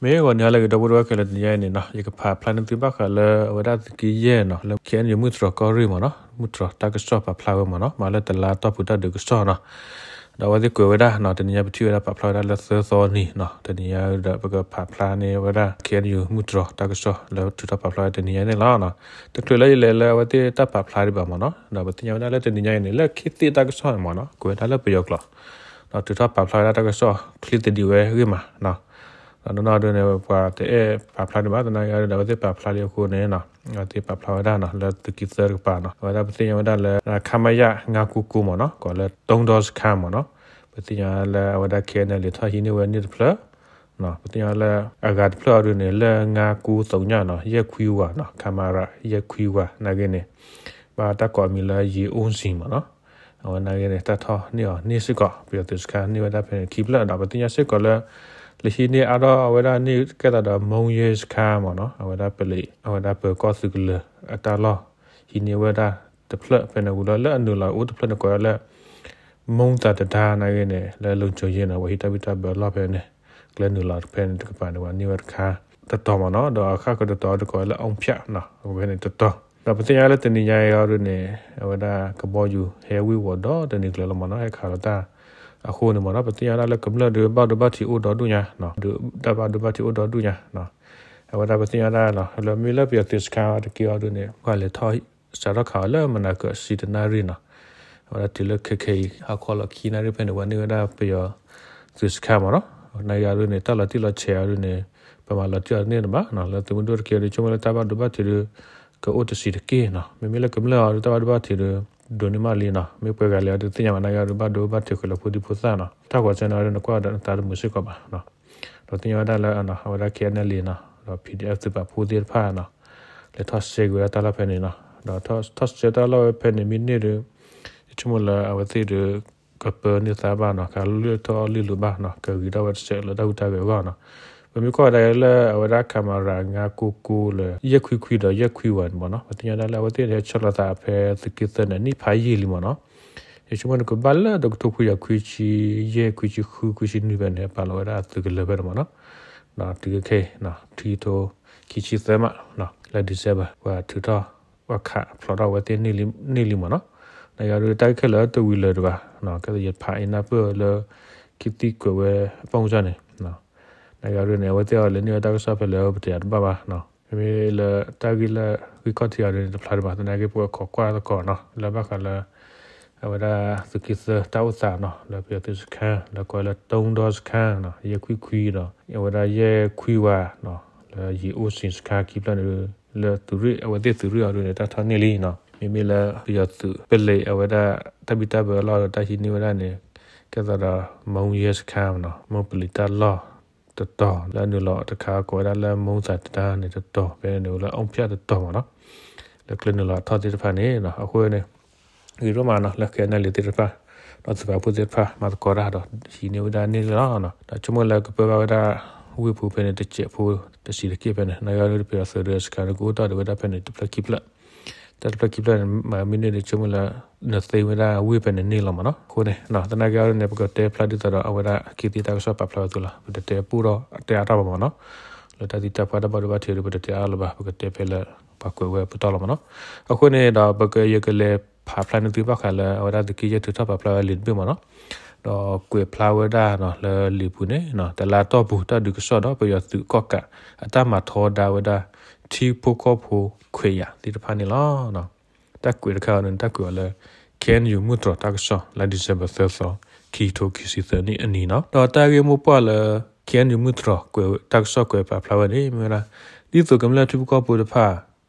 မ့ၢ်ဂီၤနံၤဟါလၢအဂ့ၤ ဒီပုၢ်ဝဲၢ်ခဲလၢာ်, တနံၤညါအံၤန့ၣ်နီၤ ယကဖးဖျါန့ၢ်သုဘၣ်ဃးလၢအဝဲဒၣ်သုးက့ယဲၢ်နီၤ လၢ ခ့ၣ်အဲၣ်ယူၣ် မုၢ်တြီၤကီၢ်ရ့ၣ်မ့ၢ်နီၤ မုၢ်တြီၤတၢ်ကစီၣ်ပာ်ဖျါဝဲမ့ၢ်နီၤ မ့ၢ်လၢတလါတီၢ်ပူၤတၢ်ဒုးကစီၣ်နီၤ ဒီးအဝဲသ့ၣ်ကွဲးဝဲဒၣ်နီၤ တနံၤညါပထံၣ်ဝဲဒၣ်ပာ်ဖျါဝဲဒၣ်လၢသၢသီနံၤနီၤ တနံၤညါဒီးပကဖးဖျါန့ၢ်ဝဲဒၣ် ခ့ၣ်အဲၣ်ယူၣ် မုၢ်တြီၤတၢ်ကစီၣ်လၢထုးထီၣ်ပာ်ဖျါဝဲတနံၤညါန့ၣ်လီၤ. တချုးလၢယလဲၤလၢအဝဲသ့ၣ်တၢ်ပာ်ဖျါဒံးဘၣ်မ့ၢ်နီၤ ဒီးပသ့ၣ်ညါဝဲဒၣ်လၢတနံၤညါအံၤန့ၣ် လၢခံသ့ၣ်တၢ်ကစီၣ်န့ၣ်မ့ၢ်နီၤ ကွဲးဝဲဒၣ်လၢပယီၤကျိာ် ဒီးထုးထီၣ်ပာ်ဖျါဝဲဒၣ်တၢ်ကစီၣ်ချ့သဒံးဝဲဂ့ၢ်မးနီၤ ဒီးနီၢ်နီၢ်ဒ်န့ၣ် ပှၤတအဲၣ်ပာ်ဖျါဒံးဘၣ် သနာ်က့ဒီး အဝဲသ့ၣ်ပာ်ဖျါလံအဃိန့ၣ်နီၤ အဝဲသ့ၣ်ပာ်ဖျါဝဲဒၣ်နီၤ လၢသုးက့သၢတကပၤနီၤ အဝဲဒၣ်ပသ့ၣ်ညါဝဲဒၣ်လၢ ခမရ ငါးကိုကိုမ့ၢ်နီၤ ကိးလၢတုံးဒီစခါမ့ၢ်နီၤ ပသ့ၣ်ညါလၢအဝဲဒၣ် ခ့ၣ်အဲၣ်ယူၣ် ထီၣ်ဟံးန့ၢ်ဝဲန့ၣ်တဖျၢၣ် ပသ့ၣ်ညါလၢအဂၤတဖျၢၣ်အံၤဒ်န့ၣ် လၢ ငါးကိုကိုညါနီၤ ယဲၢ်ခွံဝးနီၤ ခမရ ယဲၢ်ခွံဝး နာ်က့န့ၣ် ဘၣ်တၢ်ကိးအမံၤလၢ ယံၤအိစံၣ်မ့ၢ်နီၤ အဝဲနာ်က့န့ၣ် တၢ်ထီၣ်န့ၢ်အီၤန့ၣ်စ့ၢ်ကီး ပယီၤသုးစခါန့ၢ်ဝဲဒၣ်ဖဲန့ၣ်ခံဖျၢၣ်ဒီး ပသ့ၣ်ညါစ့ၢ်ကီးလၢ လၢဟံးန့ၢ်အါထီၣ်အဝဲဒၣ်န့ၣ် ကဲသးဒီး မူယဲၢ်စခါမ့ၢ်နီၤ အဝဲဒၣ်ပလံး အဝဲဒၣ်ပၢၤကီၢ်သုးကလၢၤအတၢ်လီၢ် ဟံးန့ၢ်ဝဲဒၣ်တဖျၢၣ်ဖဲန့ၣ်ဝံၤလီၤ လၢအနုာ်လီၤအိၣ်တဖျၢၣ်န့ၣ်ကိးဝဲဒၣ်လၢ မူသးတဒါနာ်က့န့ၣ် လၢ လုံခြုံရေး နီၤ ပှၤဟံးတၢ်ဘံၣ်တၢ်ဘၢအလီၢ်ဖဲန့ၣ် ကျဲနုာ်လီၤဖဲန့ၣ်တကပၤန့ၣ် ပှၤန့ၢ်ဝဲတခါတတီၤမ့ၢ်နီၤ ဒီးအဃၣ်ဃၢၤတတီၤဒီးကိးဝဲလၢ အုံဖြတ် နီၤ ဖဲန့ၣ်တတီၤ ဒီးပသ့ၣ်ညါလၢတနံၤညါအံၤအံၤဒ်န့ၣ် အဝဲဒၣ်ကဘီယူၤဟဲဝ့ၤဝီၤဒီးတနံၤကျၢၤလီၤမ့ၢ်နီၤ ဟဲခးလီၤတၢ် အဃိန့ၣ်မ့ၢ်နီၤ ပသ့ၣ်ညါဒၣ်လၢကမျၢၢ်ဒီးဘၣ်ဒိဘၣ်ထံးအိၣ်ဒီဒူၣ်ညါ တၢ်ဘၣ်ဒိဘၣ်ထံးအိၣ်ဒီဒူၣ်ညါ အဝဲဒၣ်ပသ့ၣ်ညါဒၣ်လီၤ လၢမ့ၢ်လၢပယီၤသုးစခါတက့ၢ်အံၤဒ်န့ၣ် ပှၤလဲၤထီၣ်စးထီၣ်ခးအီၤလၢမနၤကၢးဆံတနၣ်ရံၣ်နီၤ အဝဲဒၣ်တုၤလၢခဲခဲအံၤ ဟါခီလီၤခံနၣ်ရံၣ်ဖဲန့ၣ် ပှၤန့ၢ်ဝဲဒၣ်ပယီၤသုးစခါမ့ၢ်နီၤ နာ်က့အံၤဒ်န့ၣ် တၢ်လီၤတံၢ်လီၤဆဲးအံၤဒ်န့ၣ် ပမၤလီၤတံၢ်အီၤတန့ၢ်တဘၣ်နီၤ လၢသုးမုၢ်ဒိၣ်တက့ၢ်အံၤဒ် ဆိကမိၣ်လၢတၢ်ဘၣ်ဒိဘၣ်ထံးဒီး ကအိၣ်တဆံးတက့ၢ်နီၤ မ့မ့ၢ်လၢကမျၢၢ်အံၤဒ်တၢ်ဘၣ်ဒိဘၣ်ထံးဒီး ဒိးန့ၢ်မးလံနီၤ မ့ၢ်ပှဲၤဂၤလံအံၤဒ်သ့ၣ်ညါဘၣ် နာ်က့အံၤဒ်ဘၣ်ဒိဘၣ်ထံးဃုာ်လၢဖိဒံဖိသၣ်နီၤ တၢ်ဂီၤစဲန့ၣ်အံၤဒ်န့ၣ် နကွၢ်ဒီးနသးတမုာ်စ့ၢ်ကီးဘၣ် ဒီးသ့ၣ်ညါဝဲဒၣ်လၢအဝဲဒၣ် ခ့ၣ်အဲၣ်ယူၣ် နီၤ ဒီး ပီၣ်ဒံၣ်အဲၣ် သုးပာ်ဖှိၣ်သ့ၣ်တဖၣ်နီၤ လဲၤထီၣ်စဲက့ၤဝဲဒၣ်တၢ်လီၢ်ဖဲန့ၣ်နီၤ ဒီးထီၣ်စဲတၢ်လီၢ်ဝဲဖဲန့ၣ်မ့ၢ်န့ၢ်ဒီး ယဆိကမိၣ်လၢအဝဲသ့ၣ်ဒီး ကပၢန့ၢ်သါဘၣ်နီၤ ကလုၢ်ထီၣ်လံလိာ်ဘၣ်နီၤ ကဂ့ၤထီၣ်ဝဲတစဲးလၢတၢ်ဟူးတၢ်ဂဲၤအဂီၢ်နီၤ ပမ့ၢ်ကွၢ်ဝဲဒၣ်လၢအဝဲဒၣ် ခမရ ငါးကိုကို လၢ ယဲၢ်ခွံခွံ ဒီး ယဲၢ်ခွံဝးန့ၣ်မ့ၢ်နီၤ ပသ့ၣ်ညါဒၣ်လၢအဝဲသ့ၣ်ဟဲဆှၢလီၤသးဖဲသုးက့သၢန့ၣ် နံၣ်ဖးယံာ်လံမ့ၢ်နီၤ ယဆိကမိၣ်န့ၣ် ကဘၣ်လၢတကထိခွံကယၤခွံဆံယဲၢ် ခွံဆံဃု ခွံဆံနွံဖဲန့ၣ် ဟဲပာ်လီၤဝဲဒၣ်သုးကလၢၤဖဲန့ၣ်မ့ၢ်နီၤ ဒီးတုၤခဲအံၤ ခံကထိခံဆံသၢမး လၢ December ပှၤထုးထီၣ် ပှၤခးဖျိးထီၣ်အဝဲသ့ၣ်န့ၢ်လံမ့ၢ်နီၤ နာ်က့အံၤဒ်တၢ်ဂ့ၢ်ခဲလၢာ်တဝံၤလၢၤဒံးဘၣ် ကဲသးယဖးအံၤနၢ်ပၢၢ်လၢ ခံသံကွဲးဝဲအပိၢ်စၢ်န့ၣ် နာ်က့အံၤဒ်န့ၣ် အဝဲသ့ၣ်အီၤလဲၤန့ၢ်ဝဲတၢ်ကစီၣ်ဖဲလဲၣ် ပတယၤတဘၣ်ဘၣ် မ့မ့ၢ်လၢတၢ်ဂ့ၢ်လၢဂံၢ်ခီၣ်ထံးအံၤဒ်န့ၣ် တဖျါဒံးဘၣ် သနာ်က့ ပကခိးကွၢ်သကိးနီၤ လၢဘၣ်ဃးလၢ အဝဲဒၣ်သုးက့သၢတၢ်အိၣ်သးနီၤ လၢပယီၤသုးစခါ လၢကိးလၢ တုံးဒီစခါ ယဲၢ်ခွံခွံဒီး အဝဲဒၣ်ယဲၢ်ခွံဝး လၢယံၤအိၣ်စံၣ်စခါခံဖျၢၣ်န့ၣ် လၢသုးရ့ၣ် အဝဲသ့ၣ်သုးရ့ၣ်အံၤဒ်န့ၣ် တၢ်ထီၣ်န့ၢ်လံနီၤ မ့မ့ၢ်လၢပယီၤသုးပလံးအဝဲဒၣ် တၢ်ဘံၣ်တၢ်ဘၢအလီၢ်ဒီးတၢ်ဟံးန့ၢ်ဝဲဒၣ်န့ၣ် ကဲသးဒီး မူယဲၢ်စခါနီၤ မူပလံးတၢ်လီၢ်တတီၤ လၢအနုာ်လီၤတခါကိးဝဲဒၣ်လၢ မူသးတဒါန့ၣ်တတီၤ ဖဲန့ၣ်လၢ အုံဖြတ် တတီၤမ့ၢ်နီၤ လၢကျဲနုာ်လီၤထီၣ်သ့ၣ်တဖၣ်န့ၣ် အဃိန့ၣ် ဂ့ၤဒိၣ်မးနီၤ လၢ ခ့ၣ်အဲၣ်ယူၣ် သ့ၣ်တဖၣ် ဒီးသုးပာ်ဖှိၣ်သ့ၣ်တဖၣ် မၤသကိးတၢ်ဒီး ဟံးန့ၢ်ဝဲဒၣ်န့ၣ်လီၤ. ဒီးဆိကမိၣ်လၢကပၢဘၣ်ဝဲဒၣ် ဝ့ၢ်ပူၤဖဲန့ၣ် တစဲးဖိတဆံးတက့ၢ်ဖဲန့ၣ် နာ်က့အံၤဒ် ပယီၤသုးဒီးစခါန့ၣ် ကအိၣ်တ့ၢ်ဒံးဝဲဒၣ်ဖဲန့ၣ် တဖျၢၣ်ခံဖျၢၣ် တၢ်တဖျၢၣ်ခံဖျၢၣ်န့ၣ် မ့ၢ်န့ၢ်ဒီး ဆိကမိၣ်လၢ နသ့ဝဲဒၣ်ဝ့ၢ်ဖဲန့ၣ်န့ၢ်လီၤမ့ၢ်နီၤ. အဃိန့ၣ် သနာ်က့အံၤဒ်န့ၣ် ပကတဲဖျါဒ်သိးဒီး အဝဲဒၣ်ခံသ့ၣ်တၢ်ကစီၣ်ပာ်ဖျါဝဲအသိးလီၤ. ပတတဲပူၣ်ထီၣ်တဲအါထီၣ်ဘၣ်မ့ၢ်နီၤ. လၢတၢ်သံတၢ်ပှၢ်တၢ်ဘၣ်ဒိဘၣ်ထံးဒီး ပတတဲအါလၢၤဘၣ်, ပကတဲဖဲလၢ ပှၤကွဲးဝဲပတီၢ်လီၤမ့ၢ်နီၤ. အဃိန့ၣ်ဒီး ပက ယကလဲၤဖးဖျါန့ၢ်သုဘၣ်ဃးလၢ အဝဲဒၣ်သုးက့ယဲၢ်ထုးထီၣ်ပာ်ဖျါဝဲလံာ်တဘ့ၣ်မ့ၢ်နီၤ. ဒီးကွဲးဖျါဝဲဒၣ်လၢလံာ်ပူၤန့ၣ် တလါတီၢ်ပူၤ တၢ်ဒုးကစီၣ်ဒီး ပယီၤသုးကီၣ်ကး အတၢ်မၤထီဒါဝဲဒၣ် ထံဖိကီၢ်ဖိခွဲးယာ်သ့ၣ်တဖၣ်န့ၣ်လီၤ. တၢ်ကွဲးတခါအံၤန့ၣ် တၢ်ကွဲးအီၤလၢ ခ့ၣ်အဲၣ်ယူၣ် မုၢ်တြီၤတၢ်ကစီၣ် လါ December သၢသီ ခံကထိခံဆံသၢနံၣ်အနံၤနီၤ. ဒီးတၢ်ဂ့ၢ်မိၢ်ပှၢ်လၢ ခ့ၣ်အဲၣ်ယူၣ် မုၢ်တြီၤကွဲးတၢ်ကစီၣ်ကွဲးပာ်ဖျါဝဲန့ၣ် မ့ၢ်ဝဲဒၣ် ဒ်သိးကမျၢၢ်ထံဖိကီၢ်ဖိတဖၣ်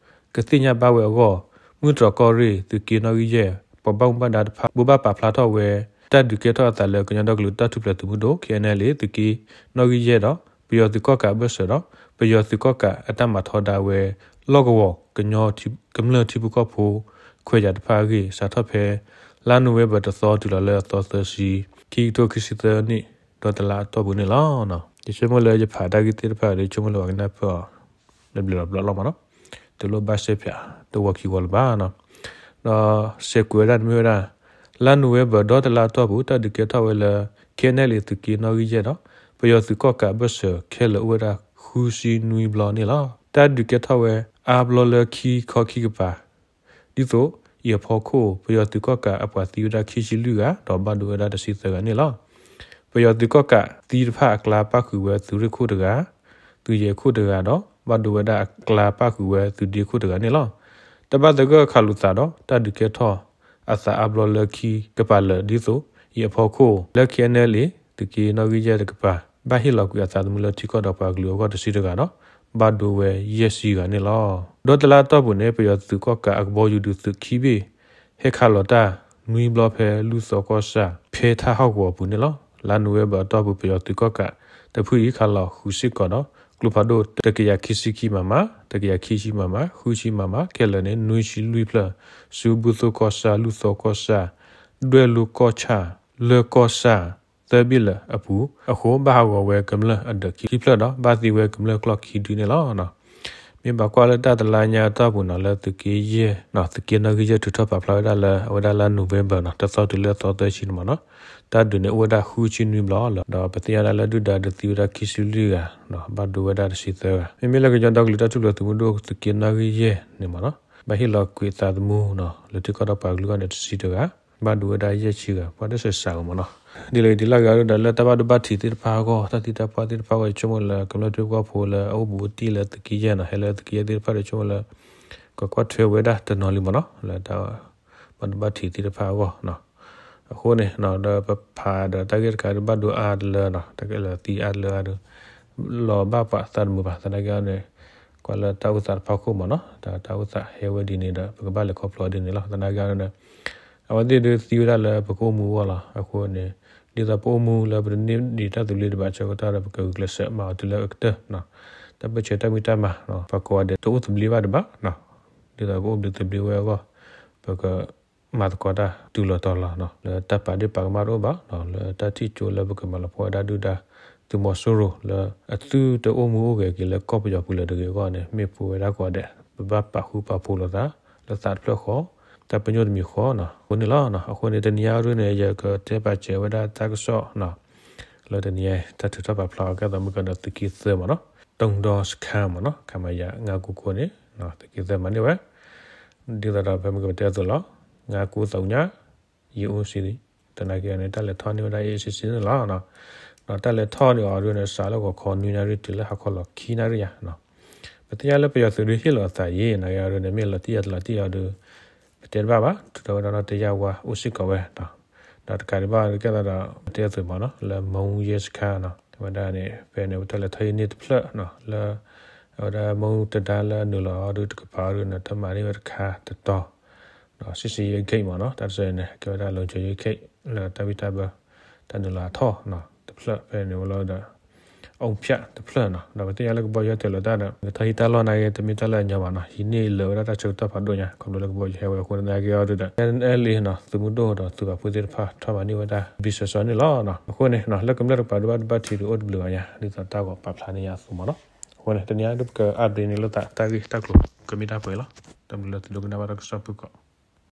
ကသ့ၣ်ညါဘၣ်ဝဲအဂီၢ် မုၢ်တြီၤကီၢ်ရ့ၣ် သုးက့နီၣ်ဂံၢ်ယဲၢ် ပှၤဘၣ်မူဘၣ်ဒါတဖၣ် ဘိးဘၣ်ပာ်ဖျါထီၣ်ဝဲ တၢ်ဒုးကဲထီၣ်အသးလၢ ကညီဒီကလုာ်တၢ်ထူၣ်ဖျဲးသုးမုၢ်ဒိၣ် ခ့ၣ်အဲၣ်ယူၣ် သုးက့နီၣ်ဂံၢ်ယဲၢ်ဒီး ပယီၤသုးကီၣ်ကးအဘၢၣ်စၢၤဒီး ပယီၤသုးကီၣ်ကးအတၢ်မၤထီဒါဝဲ လီၢ်ကဝီၤ ကမျၢၢ်ထံဖိကီၢ်ဖိခွဲးယာ်တဖၣ်အဂ့ၢ် စးထီၣ်ဖဲ လါနိၣ်ဝ့ဘၢၣ်တသီ တုၤလီၤလၢအသီသၢဆံ ခံကထိခံဆံသၢနံၣ် ဒီးတလါအတီၢ်ပူၤန့ၣ်လီၤ. ယဆိကမိၣ်လၢယဖးတၢ်ဂ့ၢ်သ့ၣ်တဖၣ်ဒီး ယဆိကမိၣ်လၢပှၤကနၢ်ပၢၢ်အီၤ လၢဘျီလီၤဘျီလီၤမ့ၢ်နီၤ. တလိၣ်ဘၣ်စဲးဖျါ တဝီခံဝီလၢၤဘၣ်နီၤ. ဒီးစဲးကွဲးဝဲဒၣ်န့ၣ်မ့ၢ်ဝဲဒၣ် လါနိၣ်ဝ့ဘၢၣ်ဒီတလါအတီၢ်ပူၤ တၢ်ဒုးကဲထီၣ်ဝဲလၢ ခ့ၣ်အဲၣ်ယူၣ် သုးက့နီၣ်ဂံၢ်ယဲၢ်ဒီး ပယီၤသုးကီၣ်ကးအဘၢၣ်စၢၤခဲလၢာ်အိၣ်ဝဲဒၣ် ဃုဆံနွံဘျီန့ၣ်လီၤ. တၢ်ဒုးကဲထီၣ်ဝဲအါဘျီလၢခံခီခံကပၤ ဒ်သိးအံၤအဖီခိၣ် ပယီၤသုးကီၣ်ကးအပှၤသံဝဲဒၣ်ခံဆံလွံၢ်ဂၤ ဒီးဘၣ်ဒိဝဲဒၣ်တဆံသၢဂၤန့ၣ်လီၤ. ပယီၤသုးကီၣ်ကးသံတဖၣ်အကျါပၣ်ဃုာ်ဝဲသုးရ့ၣ်ခိၣ်တဂၤ, သုးယဲၢ်ခိၣ်တဂၤဒီး ဘၣ်ဒိဝဲဒၣ်အကျါပၣ်ဃုာ်ဝဲသုးဒ့ခိၣ်တဂၤန့ၣ်လီၤ. တၢ်ဘၣ်သဂၢၢ်ခးလိာ်သးဒီးတၢ်ဒုးကဲထီၣ်အသးအါဘျီလၢခံကပၤလၢာ် ဒ်သိးအံၤအဖီခိၣ် လၢ ခ့ၣ်အဲၣ်ၼၣ်လ့ၣ် သုးက့နီၣ်ဂံၢ်ယဲၢ်တကပၤ ဘၣ်ဟ့ၣ်လီၤကွံာ်အသးသမူလၢထံကီၢ်ဒီးပှၤကလုာ်အဂီၢ်တဆံတဂၤဒီး ဘၣ်ဒိဝဲယဲၢ်ဆံဂၤန့ၣ်လီၤ. ဒီတလါအတီၢ်ပူၤန့ၣ် ပယီၤသုးကီၣ်ကးအကဘီယူၤဒုးသုးခံဘ့ၣ် ဟဲခးလီၤတၢ်နွံဘျီဖဲလူၢ်သီကီၢ်ဆၣ် ဖဲထၣ်ဟီၣ်ကဝီၤအပူၤန့ၣ်လီၤ. လါနိၣ်ဝ့ဘၢၣ်အတီၢ်ပူၤ ပယီၤသုးကီၣ်ကးတဖုအံၤ ခးလီၤဃုာ်စ့ၢ်ကီးဒီး ကျိဖးဒိၣ်တကယၤခံဆံခံမမ, တကယၤခံဆံမမ, ဃုဆံမမ ခဲလၢာ်န့ၣ် နွံဆံလွံၢ်ဖျၢၣ် ဆူဘူၣ်သိကီၢ်ဆၣ်, လူၢ်သီကီၢ်ဆၣ်, ဒွဲၣ်လိကီၢ်ဆၣ်, လၢၢ်ကီၢ်ဆၣ် သၢဘ့ၣ်လၢာ်အပူၤအဃိ ဘၣ်ဟးဂီၤဝဲကမျၢၢ်အဒၢးခံဖျၢၣ်ဒီး ဘၣ်သံဝဲကမျၢၢ်ကျီၢ်ခံဒုန့ၣ်လီၤ. မ့ၢ်ဘၣ်ကွၢ်လၢတၢ်တလါညါအတီၢ်ပူၤနီၤ လၢသုးက့ယဲၢ်, သုးက့နီၣ်ဂံၢ်ယဲၢ်ထုးထီၣ်ပာ်ဖျါဝဲဒၣ်လၢ အဝဲဒၣ်လါနိၣ်ဝ့ဘၢၣ်နီၤ တသီတုၤလၢအသီသၢဆံန့ၣ်မ့ၢ်နီၤ, တၢ်ဒုးန့ၣ်အိၣ်ဝဲဒၣ်ဃုဆံနွံဘျီလၢာ် ဒီးပသ့ၣ်ညါဒၣ်လၢဒုၣ်ဒါဒုးသံဝဲဒၣ်ခံဆံလွံၢ်ဂၤ, ဘၣ်ဒိဝဲဒၣ်တဆံသၢဂၤ. မ့မ့ၢ်လၢကညီဒီကလုာ်တၢ်ထူၣ်ဖျဲးသုးမုၢ်ဒိၣ်သုးက့နီၣ်ဂံၢ်ယဲၢ်န့ၣ်မ့ၢ်နီၤ ဘၣ်ဟ့ၣ်လီၤကွံာ်သးသမူနီၤ လၢထံကီၢ်ဒီးပှၤကလုာ်အဂီၢ်န့ၣ် တဆံတဂၤ, ဘၣ်ဒိဝဲဒၣ်ယဲၢ်ဆံဂၤ ပှၤတစဲးစးဂီၤမ့ၢ်နီၤ. ဒ်လဲၣ်ဒ်လဲၣ်ဂ့ၤဒုၣ်ဒါလၢတၢ်ဘၣ်ဒိဘၣ်ထံးသ့ၣ်တဖၣ်အဂီၢ် တၢ်သံတၢ်ပှၢ်သ့ၣ်တဖၣ်အဂီၢ် ယဆိကမိၣ်လၢကမျၢၢ်ထံဖိကီၢ်ဖိလၢအအိၣ်ဘူးအိၣ်တံၢ်လၢသုးက့ယဲၢ်နီၤ ဟဲလၢသုးက့ယဲၢ်သ့ၣ်တဖၣ်ဒီး ယဆိကမိၣ်လၢ ကကွၢ်ထွဲဝဲဒၣ်တနီၤလံမ့ၢ်နီၤ လၢတၢ်ဘၣ်ဒိဘၣ်ထံးသ့ၣ်တဖၣ်အဂီၢ်. အဃိန့ၣ် ဒီးပဖးဒီးတၢ်ဂ့ၢ်တခါဒုးဘၣ်ဒိအါတလၢနီၤ တၢ်ကဲလၢသံအါတလၢအါဒုး လီၤဘၣ်ပှၤသးတမုာ်ဘၣ် သနာ်က့န့ၣ် ကွၢ်လၢတၢ်အိၣ်သးတဖၣ်ခိၣ်မ့ၢ်နီၤ တၢ်တၢ်အိၣ်သးဟဲဝဲဒ်န့ၣ်ဒီး ပကဘၣ်လဲၤခီဖျိဒ်န့ၣ်လီၤ. သနာ်က့န့ၣ် အဝဲသ့ၣ်ဒုးသံဝဲဒၣ်လၢပကအိၣ်မူအဂီၢ်လီၤ. အဃိန့ၣ် ဒ်သိးပအိၣ်မူလၢပတန့ၢ်ဒံးတၢ်သဘျ့တဘၣ်ဆၢကတီၢ်ဒီး ပကဂုာ်ကျဲးစၢးမၤအီၤတုၤလၢအကတၢၢ် တၢ်ပၢၢ်ဆၢတၢ်မံတၢ်မၤ ပှၤကိးဂၤဒဲးတအိၣ်သဘျ့ဘၣ်တဘၣ် ဒ်သိးကအိၣ်ဘျ့သဘျ့ဝဲအဂီၢ် ပက မၤသကိးတၢ်တုၤလီၤတီၤလီၤ လၢတၢ်ပာ်ဒ့ၣ်ပာ်ကမၣ်တအိၣ်ဘၣ် လၢတၢ်ထံၣ်ကၠိလၢပကမၤလီၤဖှီၣ်ဝဲဒၣ်ဒုၣ်ဒါ သုးမီၤစိရိၤလၢအသုတအိၣ်မူအိၣ်ဂဲၤက့ၤလၢကီၢ်ပယီၤပူၤလၢၤတဂ့ၤအဂီၢ်န့ၣ် မ့ၢ်ပဝဲဒၣ်ကိးဂၤဒဲး ပဘၣ်ပာ်ဃူပာ်ဖိးလိာ်သး လၢသးတဖျၢၣ်ဃီ တၢ်ပညိၣ်တမံၤဃီနီၤ အဃိန့ၣ်လီၤ. အဃိန့ၣ် တနံၤအံၤဒုးန့ၣ် ယကတဲပာ်စၢၤဝဲဒၣ်တၢ်ကစီၣ် လၢတနံၤအံၤ တၢ်ထုးထီၣ်ပာ်ဖျါအီၤ ကဲသိးမုၢ်ကဒီးသုးက့သၢမ့ၢ်နီၤ တုံးဒီစခန်းမ့ၢ်နီၤ ခမရ ငါးကိုးကိုးန့ၣ် သုးက့သၢမၤန့ၢ်ဝဲ ဒ်သိးဒီးဖဲမုၢ်ကပတဲအသိးလီၤ ငါးကိုးသီညါ ယအိၣ်စံး သနာ်က့န့ၣ် တၢ်လဲၤထီၣ်န့ၢ်ဝဲဒၣ် A C C န့ၣ်လီၤ. ဒီးတၢ်လဲၤထီၣ်န့ၢ်အီၤဒုးန့ၣ် စးလၢဂီၤခီနွံနၣ်ရံၣ်တုၤလၢဟါခီလီၤခံနၣ်ရံၣ်ယါ ပသ့ၣ်ညါလၢပယီၤသုးဒုးဟ့ၣ်လီၤအသးယံၤ နာ်က့အီၤဒုးန့ၣ် မ့ၢ်လီၤတံၢ်ယၤတလီၤတံၢ်ယၤအီၤဒုး ပတဲတဘၣ်ဘၣ် ထုးထီၣ်ဝဲဒၣ်နီၢ်တယၢ်ဝါအိၣ်စ့ၢ်ကီးဝဲ ဒီးတကးဒံးဘၣ်ဒုးကဲသးဒီး ပတဲအသိးမ့ၢ်နီၤ လၢမူယဲစခန်းနီၤ အဝဲဒၣ်န့ၣ် ဖဲန့ၣ်ပတၢ်လဲၤထီၣ်ဟံးန့ၢ်တဖျၢၣ်နီၤ လၢ အဝဲဒၣ်မူတဒါလၢအနုာ်လီၤအီၤဒုးတကပၤအီၤဒုးန့ၣ် တၢ်မၤန့ၢ်ဝဲတခါတတီၤ ဒီး C C A gate မ့ၢ်နီၤ တၢ်တဆၢန့ၣ် ကဲဝဲဒၣ် လုံခြုံရေးဂိတ် လၢတၢ်ဝံၣ်တၢ်ဘၢ တၢ်နုာ်လီၤအထီၣ်နီၤ တဖျၢၣ်ဖဲန့ၣ်ဝဲလီၤဒီး အူဖၠၣ်တဖျၢၣ်နီၤ ဒီးပသ့ၣ်ညါလၢကဘီယူၤဟဲတၢၤလီၤတၢ်ဒီး ကထီၣ်ဟံးတၢ်လီၢ်နာ်က့ တမ့ၢ်တၢ်လၢအညီဘၣ်နီၤ ဟံးန့ၢ်လၢာ်ဝဲဒၣ်တၢ်ဆၢကတီၢ်ဖးဒိၣ်ညါ ခီဖျိလၢကဘီယူၤဟဲဝဲအဃိန့ၣ် နာ်က့အီၤဒုးဒီး N L A နီၤ သုးမုၢ်ဒိၣ်ဒီးသုးပာ်ဖှိၣ်သ့ၣ်တဖၣ်ထီၣ်မၤန့ၢ်ဝဲဒၣ် ဘံၣ်စီစီန့ၣ်လီၤ. အဃိန့ၣ် လၢကမျၢၢ်တကပၤဒုးဘၣ်ဒိဘၣ်ထံးဒုးအိၣ်တဘျုးဘၣ်ညါ ဒ်သိးတၢ်ဂီၤပာ်ဖျါန့ၢ်ယၤအသိးမ့ၢ်နီၤ အဃိန့ၣ် တနံၤအံၤဒုးပက update န့ၢ်လိာ်သးတၢ်ဂ့ၢ်တၢ်ကျိၤကမ့ၢ်တၢ်ပှဲၤလီၤ. တၢ်ဘျုးလၢသုဒိကနၣ်ဘၣ်တၢ်ကစီၣ်ဖုၣ်ကိာ်